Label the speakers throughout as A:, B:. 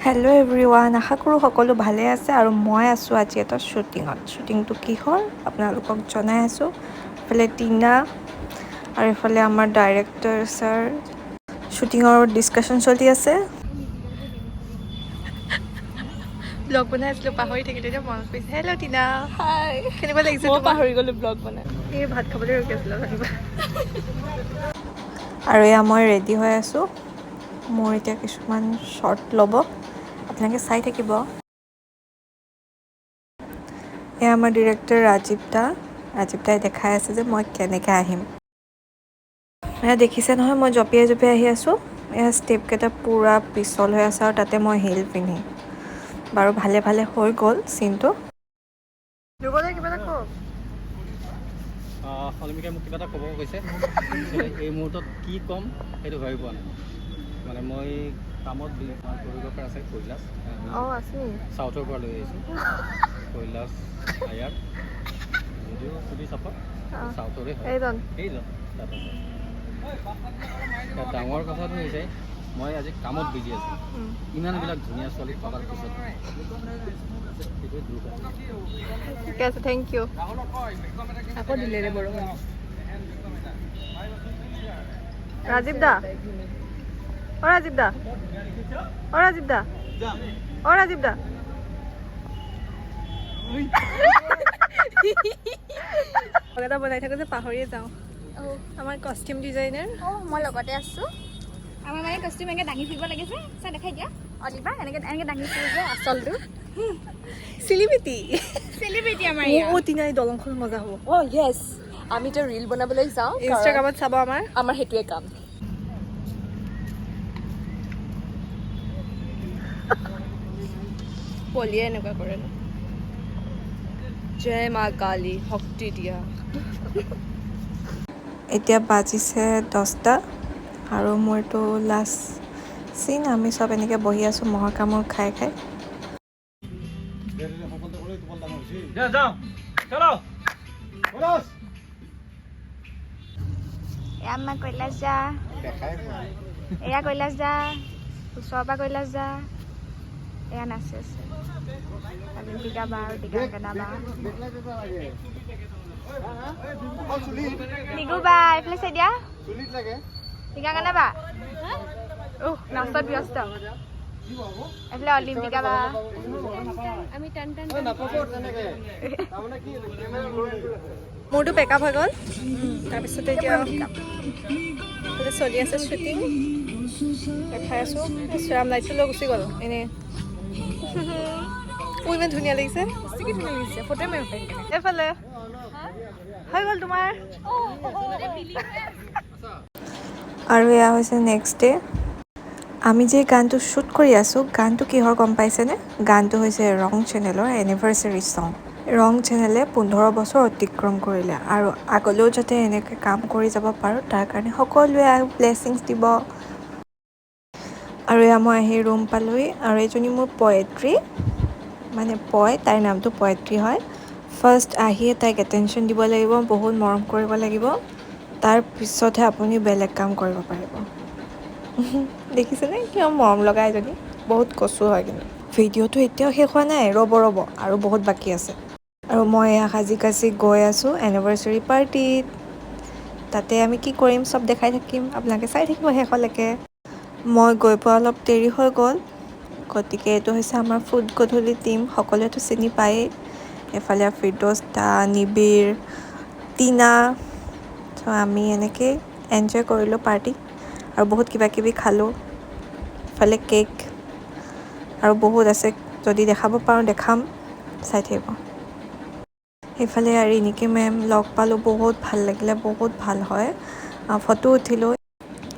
A: Hello' everyone, আশা কৰোঁ সকলো ভালে আছে। আৰু মই আছোঁ আজি এটা শ্বুটিঙত। শ্বুটিংটো কিহৰ আপোনালোকক জনাই আছোঁ। এইফালে টিনা আৰু এইফালে আমাৰ ডাইৰেক্টৰ ছাৰ, শ্বুটিঙৰ ডিছকাশ্যন চলি আছে। ব্লগ বনাই আছিলোঁ, পাহৰি থাকিলোঁ, এতিয়া মনত পৰিছে। হেল্ল' টিনা।
B: হাই।
A: কেনেকুৱা লাগিছে
B: মই
A: তোমাৰ?
B: পাহৰি গ'লো ব্লগ বনাই।
A: এই ভাত খাবলৈ ৰখি আছিলোঁ। আৰু এয়া মই ৰেডি হৈ আছোঁ। মোৰ এতিয়া কিছুমান শ্বৰ্ট ল'ব, আপোনালোকে চাই থাকিব। এয়া আমাৰ ডিৰেক্টৰ ৰাজীৱ দা। ৰাজীৱ দাই দেখাই আছে যে মই কেনেকৈ আহিম। এয়া দেখিছে নহয়, মই জঁপিয়াই জঁপিয়াই আহি আছোঁ। এয়া ষ্টেপকেইটা পূৰা পিছল হৈ আছে আৰু তাতে মই হিল পিন্ধি। বাৰু, ভালে ভালে হৈ গ'ল চিনটো। কিবা এটা কওক।
C: অলিমিকাই মোক কিবা এটা ক'ব কৈছে। এই মুহূৰ্তত কি ক'ম সেইটো ভাবি পোৱা নাই। মানে মই কামত, আমাৰ কৰিঅ'গ্ৰাফাৰ আছে কৈলাশ।
A: অঁ, আছে নেকি?
C: চাউথৰ পৰা লৈ আহিছোঁ কৈলাশ আয়াৰ। যদিও চুটি চাপৰ, চাউথৰে হয়।
A: এইজন।
C: সেইজন তাত আছে। এতিয়া ডাঙৰ কথাটো হৈছে, মই আজি কামত বিজি আছোঁ। ইমানবিলাক ধুনীয়া ছোৱালী থকাৰ পিছত সেইটোৱে দুখ আছে।
A: ঠিকে আছে, thank U.
B: আকৌ দিলে ৰে বৰষুণ।
A: ৰাজীৱ দা, অ ৰাজীৱ দা, অ ৰাজীৱ দা, অ ৰাজীৱ দা। এটা বনাই থাকোঁ যে পাহৰিয়ে যাওঁ। আমাৰ কষ্টিউম ডিজাইনাৰ।
D: অঁ, মই লগতে আছোঁ। আমাৰ মানে কষ্টিউম এনেকৈ দাঙি ফুৰিব লাগে যে, চাই দেখাই দিয়া অলিভা, এনেকৈ এনেকৈ দাঙি ফুৰো যে আচলটো।
A: চেলিব্ৰিটি।
D: চেলিব্ৰিটি আমাৰ।
A: অ' টিনা, এই দলংখন মজা হ'ব।
B: অঁ য়েছ, আমি এতিয়া ৰিল বনাবলৈ যাওঁ কাৰণ
A: ইনষ্টাগ্ৰামত চাব আমাৰ।
B: আমাৰ সেইটোৱে কাম। পলিয়ে এনেকুৱা কৰে ন। জয় মা কালী, শক্তি দিয়া।
A: এতিয়া বাজিছে 10টা আৰু মোৰতো লাষ্ট চিন। আমি চব এনেকৈ বহি আছোঁ মহৰ কামোৰ খাই খাই।
C: যাওঁ, চলো।
D: এয়া আমাৰ কৈলাশ দা, এয়া কৈলাশ দা, ওচৰৰ পৰা কৈলাশ দা। এয়া নাচি আছে অলিম্পিকা বা আৰু দিগাংকনা বা, নিগু বা, এইফালে চাই দিয়া। দিগাংকনা বা উহ নাচত ব্যস্ত। এইফালে অলিম্পিকা বা।
A: মোৰতো পেকআপ হৈ গ'ল। তাৰপিছতে এতিয়া এইফালে চলি আছে শ্বুটিং, দেখাই আছোঁ। ৰাম লাইটটো লৈ গুচি গ'ল এনেই। ও, ইমান ধুনীয়া লাগিছে।
B: কি ধুনীয়া লাগিছে, ফটো মাৰিব পাৰিম।
A: এইফালে হৈ গ'ল তোমাৰ। আৰু এয়া হৈছে নেক্সট ডে। আমি যে গানটো শ্বুট কৰি আছোঁ, গানটো কিহৰ গম পাইছেনে? গানটো হৈছে ৰং চেনেলৰ এনিভাৰ্চাৰী ছং। ৰং চেনেলে 15 বছৰ অতিক্ৰম কৰিলে আৰু আগলৈও যাতে এনেকৈ কাম কৰি যাব পাৰোঁ, তাৰ কাৰণে সকলোৱে ব্লেছিংছ দিব। আৰু এয়া মই আহি ৰুম পালোহি। আৰু এইজনী মোৰ পয়েট্ৰি, মানে পয়, তাইৰ নামটো পয়েট্ৰি হয়। ফাৰ্ষ্ট আহিয়ে তাইক এটেনশ্যন দিব লাগিব, বহুত মৰম কৰিব লাগিব, তাৰপিছতহে আপুনি বেলেগ কাম কৰিব পাৰিব। দেখিছেনে কিয় মৰম লগা এজনী। বহুত কচু হয় কিন্তু। ভিডিঅ'টো এতিয়াও শেষ হোৱা নাই, ৰ'ব ৰ'ব, আৰু বহুত বাকী আছে। আৰু মই এয়া সাজি কাচি গৈ আছোঁ এনিভাৰ্চাৰী পাৰ্টিত। তাতে আমি কি কৰিম চব দেখাই থাকিম, আপোনালোকে চাই থাকিব শেষলৈকে। মই গৈ পোৱা অলপ দেৰি হৈ গ'ল। গতিকে এইটো হৈছে আমাৰ ফুড গধূলি টীম, সকলোৱেতো চিনি পায়েই। এইফালে ফিৰদৌছ দা, নিবিৰ, টিনা। ত' আমি এনেকেই এনজয় কৰিলোঁ পাৰ্টি আৰু বহুত কিবা কিবি খালোঁ। ইফালে কেক আৰু বহুত আছে, যদি দেখাব পাৰোঁ দেখাম, চাই থাকিব। সেইফালে ৰিণিকি মেম লগ পালোঁ, বহুত ভাল লাগিলে, বহুত ভাল হয়, ফটো উঠিলোঁ।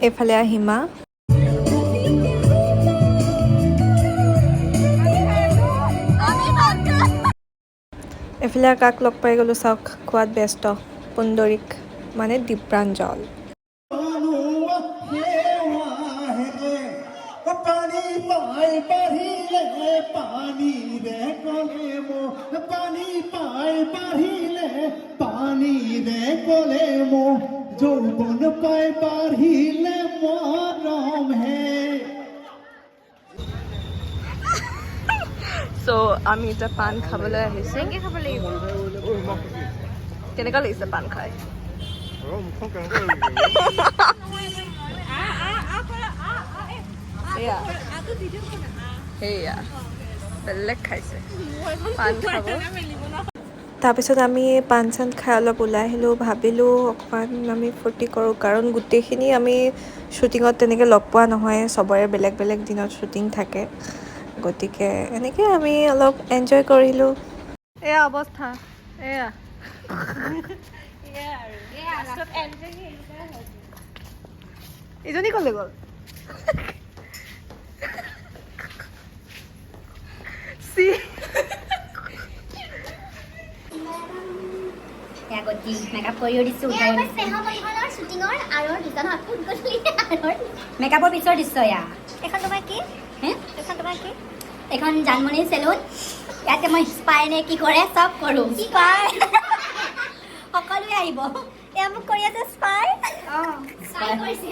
A: এইফালে হিমা। এইফালে কাক লগ পাই গ'লোঁ চাওক, খোৱাত ব্যস্ত পুণ্ডৰীক, মানে দীপ্ৰাঞ্জল।
E: পানী পাই বাঢ়িলে পানীৰে কলে পানী পাই বাঢ়িলে পানীৰে কলে যৌৱন পাই বাঢ়িলে মৰম হে।
B: চ' আমি এতিয়া পাণ খাবলৈ আহিছোঁ।
D: এনেকৈ খাব লাগিব।
B: কেনেকুৱা লাগিছে পাণ খাই? এয়া সেয়া বেলেগ খাইছে পাণ খাব।
A: তাৰপিছত আমি পাণ চান খাই অলপ ওলাই আহিলোঁ। ভাবিলোঁ অকণমান আমি ফূৰ্তি কৰোঁ, কাৰণ গোটেইখিনি আমি শ্বুটিঙত তেনেকৈ লগ পোৱা নহয়। চবৰে বেলেগ বেলেগ দিনত শ্বুটিং থাকে, গতিকে এনেকৈ আমি অলপ এনজয় কৰিলোঁ।
B: এয়া অৱস্থা এয়া। ইজনী ক'লে গ'ল চি।
F: এয়া গতি মেকআপ কৰিও দিছোঁ, উঠাইও দিছোঁ।
G: স্নেহবন্ধনৰ শ্বুটিঙৰ আঁৰৰ দৃশ্য নহয়, ফুট গধূলি আঁৰৰ।
F: মেকআপৰ পিছৰ দৃশ্য এয়া।
G: এখন তোমাৰ কি?
F: হে?
G: এখন তোমাৰ কি?
F: এইখন জানমণি চেলুন। ইয়াতে মই স্পাই নে কি কৰে চব কৰোঁ। স্পাই সকলোৱে আহিব।
G: এয়া মোক কৰি আছে স্পাই।
F: স্পাই কৰিছে,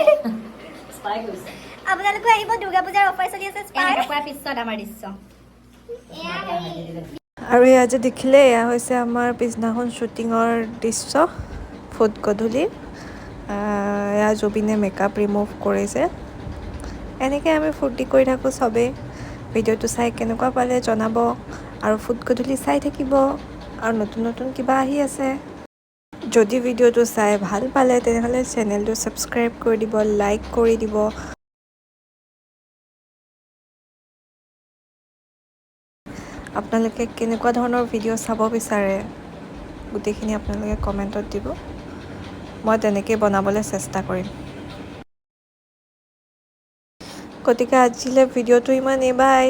F: স্পাই কৰিছে।
G: আপোনালোকো আহিব, দুৰ্গা পূজাৰ অফাৰ চলি আছে স্পাৰ।
F: মেকআপ কৰাৰ পিছত আমাৰ দৃশ্য।
G: এয়া হেৰি।
A: আৰু এয়া যে দেখিলে, এয়া হৈছে আমাৰ পিছদিনাখন শ্বুটিঙৰ দৃশ্য, ফুট গধূলি। এয়া জুবিনে মেকআপ ৰিমুভ কৰিছে। এনেকৈ আমি ফূৰ্তি কৰি থাকোঁ চবেই। ভিডিঅ'টো চাই কেনেকুৱা পালে জনাব আৰু ফুট গধূলি চাই থাকিব আৰু নতুন নতুন কিবা আহি আছে। যদি ভিডিঅ'টো চাই ভাল পালে, তেনেহ'লে চেনেলটো ছাবস্ক্ৰাইব কৰি দিব, লাইক কৰি দিব। আপোনালোকে কেনেকুৱা ধৰণৰ ভিডিঅ' চাব বিচাৰে, গোটেইখিনি আপোনালোকে কমেণ্টত দিব। মই তেনেকেই বনাবলৈ চেষ্টা কৰিম। গতিকে আজিলৈ ভিডিঅ'টো ইমানেই। বাই।